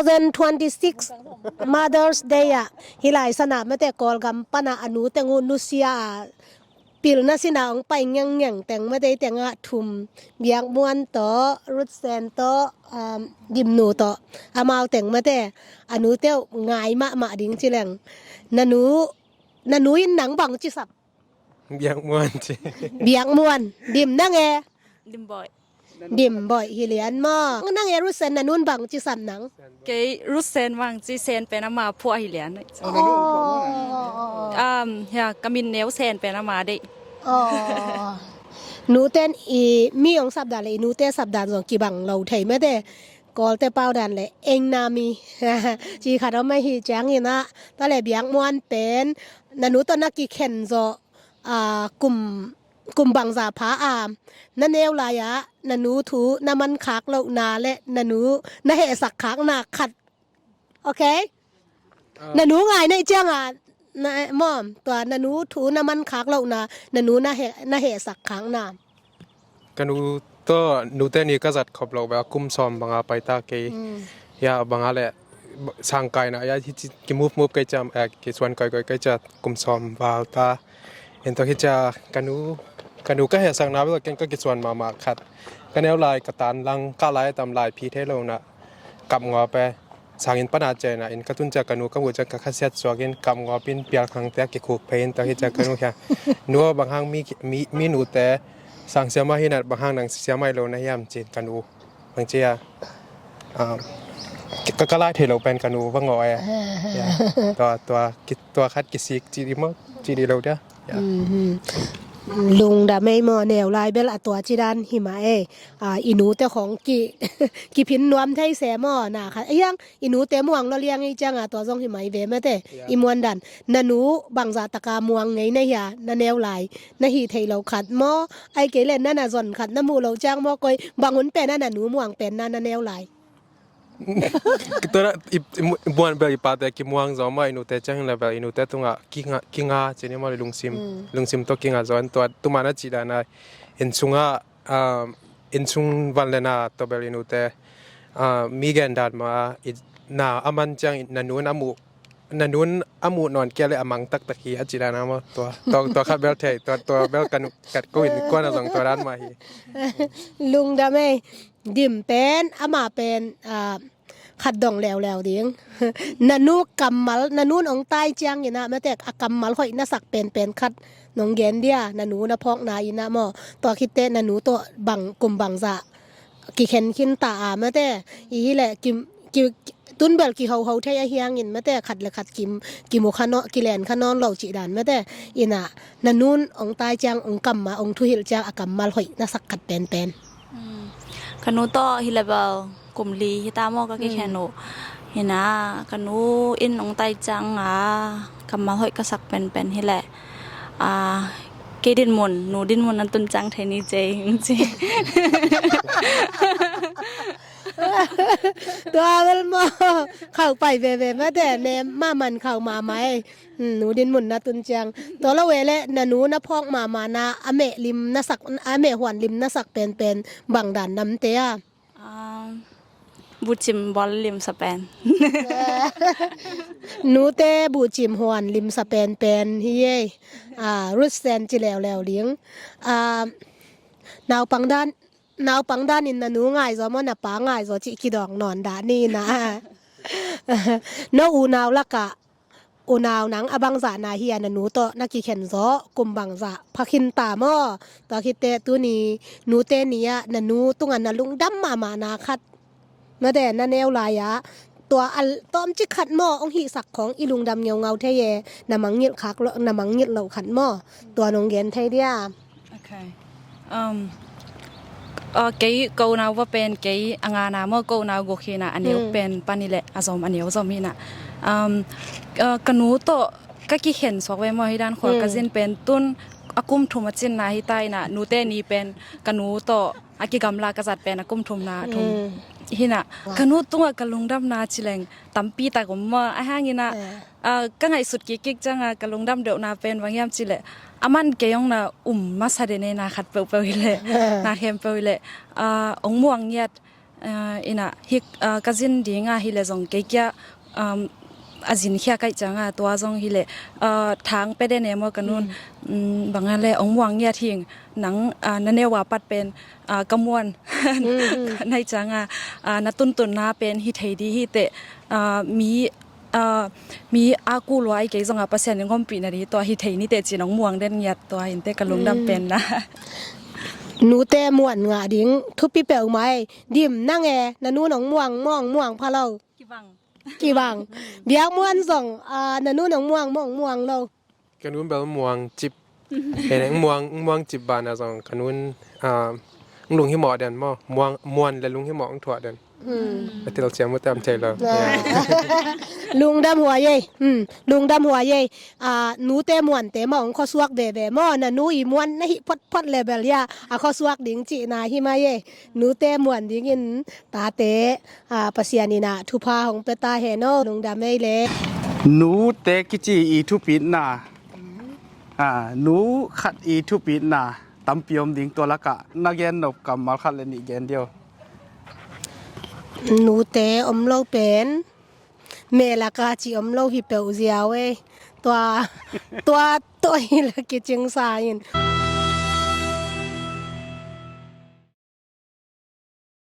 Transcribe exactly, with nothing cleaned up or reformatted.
Two thousand twenty-six Mother's Day ah, hih lai sanah mate Kawlgam panah a nu teng uh nusia a, pilna sinah hong pai ngengngeng teng mate tengah thum, Biakmuan tawh, Rutsen tawh, um, Dimnu tawh, amau teng mate a nute uh ngai mahmah ding ci leng. Na nu, na nu in nang bang ci sap? Biakmuan ci. Biakmuan. Dim nang e? Dim Bawi. Dim Bawi hi lian maw. Nang e Rutsen, na nun bang ci sap nang? Kei Rutsen bang ci, Sen pen ama phuah hi lian. Oh. Um, ya, ka min neu Sen pen ama deih. Oh. Nuten i mi hong sapdan le i nute sapdan zong kibang lo thei mate. Kawlte paudan le eng na mi ci khat om ahi ciangin ah, tua le Biakmuan pen na nu tawh na kikhen zawh, a, kum, kum bangza pha a, na neu lai-ah na nu thu na man khak lohna le na nu na hehsak khakna khat. Ok? Ah. Na nu ngai na hih ciangah, na, mawm, tua na nu thu na man khak lohna, na nu na he, na hehsak khakna. Ka nu tawh nute ni ka zat khop loh bel kum sawm banga paita kei. Mm. Ya, banga le sangkaina ya hi ci, ki move move kei ciang, eh, ki suan koikoi kei ciang kum sawm val ta. En tua hi ciang ka nu, ka nu ka hehsakna bel ken ka kisuan mahmah khat. Ka neu lai ka tan lang, ka lai tam lai phi thei lo na kap ngawp e. Sanginn pana ciangin ah, inn ka tun ciang ka nu ka muh ciang ka khasiat suakin kap ngawpin pial khangte a kikhuk phei in tua hi ciang ka nu hiang, "Nu aw, bang hang mi, mi, mi nute sang siam ahi na, bang hang nang siam ahi lo na hiam?" ci-in ka nu bang ci a, um, ka, ka lai thei lo pen ka nu va ngawh e. Ya. Tua, tua, ki, tua khat kisik ci di maw, ci di lo dia. Ya. Mhm. Lungdam ei maw, neu lai bel a tua ci dan hi mah ei. A, i nute khong ki, kiphin nuam thei se maw, na khat. A hiang, i nute muang lo liang ei ciang a tua zong hi mai ve mate. Ya. I muan dan. Na nu bangzah taka muang ngei na hia, na neu lai. Na hih thei lo khat maw. Ai kei le na na zon khat na muh lo ciang maw koi. Bang hun pen a na nu muang pen na, na neu lai. Tua i, i mu-, muan bel i pate kimuang zaw mah, i nute ciang hi le bel i nute tungah kinga, kinga ci ni maw, lungsim, mm, lungsim tawh kinga zaw. Tua tuma na cih dan a, inn sungah, ah, inn sung van le na tawh bel i nute, ah, mi gen dan mah i na a man ciang na nun a muh, na nun a muh nawn kei le a mang taktak hi a cih dan a maw. Tua, tua, tua khat bel thei, tua, tua bel kan, kat ko in kuan a zong tua dan mah hi. Lungdam ei. Dim pen, ama pen, ah, khat dong leuleu ding. Na nu kammal, na nun ong tai ciangin ah, mate a kammal hoih na sak penpen khat nong gen dia, na nu na phawkna in ah maw. Tua khitte na nu tawh bang, kum bangzah kikhen khin ta a, mate. I hi le kim, ki, tun bel kihoho thei a hiangin, mate, khat le khat kim, kimu kha nawn, kilen kha nawn lo cih dan, mate. In ah, na nun ong tai ciang, ong kamma, ong thuhilh ciang a kammal hoih na sak khat penpen. Mm. Ka nu tawh hi le bel kum li hi ta maw ka kikhen uh. Hi na, ka nu in ong tai ciang a kammal hoih ka sak penpen hi le, ah, kei dinmun, nu dinmun na tun ciang thei ni cei, ci. Tua bel maw, khauh pai veve mate, nem mahmah in khauh mahmah ei. Hmm, nu dinmun na tun ciang. Tua lo e le, na nu na phawk mahmah na, a meh lim na sak, a meh huan lim na sak penpen, bang dan namte a? Ah, buhcim bawl limsa pen. Nute buhcim huan limsa penpen hi ei. Ah, Rutsen ci leuleu ding. Ah, naupang dan, naupang danin na nu ngai zaw maw, na pa ngai zaw cih kidawng nawn dah ni na. No unau lakah unau nang a bangzah na hi a, na nu tawh na kikhen zaw, kum bangzah pha khin ta maw? Tua khitte tuni nute ni ah na nu tungah na lungdam mahmah na khat, mate, na neu lai-ah tua a tawmcik khat maw, ong hihsak khawng i lungdam ngeungau thei e, na mangngilh khak lo, na mangngilh loh khat maw, tua nong gen thei dia? Ok. Um, uh, kei ko unau va pen kei a ngana maw, ko unau guk hi na, a neu pen pan hi le a zom a neu zom hi na. Um, uh, ka nu tawh ka kikhen suak ve maw, hi dan khua ka zin pen tun a kum thum a cin na hi ta hi na, nute ni pen ka nu tawh a kigamla ka zat pen a kum thum na thum hi na. Ka nu tungah ka lungdam na ci leng tampi tak om maw, a hang hi na. Ah, ka ngaihsut kikkik ciang a ka lungdam deuhna pen bang hiam cih leh, a man kei ong na um masa den e, na khat peuhpeuh hi leh, na khempeuh hi leh, ah, ong muang ngiat, Ina hi ka zin dinga hileh zong kei kia a zin khia kaih cianga tua zong hileh thang pe den e maw ka nun. Banga le ong muang ngiat hing nang na neu a pat pen ka muan nai cianga na tuntunna pen hi thei di hi teh mi mi a ku lua i kei zonga Pasian in ngompihna di tua hi thei ni teh cin ong muang den ngiat tua hinte ka lungdam pen na. Nute muan ngah ding thupi peuhmah ei. Dim nang e na nun ong muang maw ong muang pha lo. Kibang. Biak muan zong na nun ong muang maw ong muang lo. Ka nun bel muang cip. Hei neng muang muang cip bana zong ka nun ong lung hi mawh den maw muang muan le lung hi mawh ong thuah den. A til ciang mu tam thei lo. Lungdam huai ei. Lungdam huai ei. Nute muante maw ong khuasuak veve maw na nu i muan na hih photphot le bel hia a khuasuak ding cihna hi mai ei. Nute muan dingin tate Pasian inah thupha hong pia ta hen aw lungdam ei le. Nute kici i thupitna nu khat i thupitna tampi om ding tua lakah na gen nop kammal khat le nih gen dio. Nute om lo pen melaka ci om lo hi peuh ziau ei. Tua tua tua hi la kicing sa in.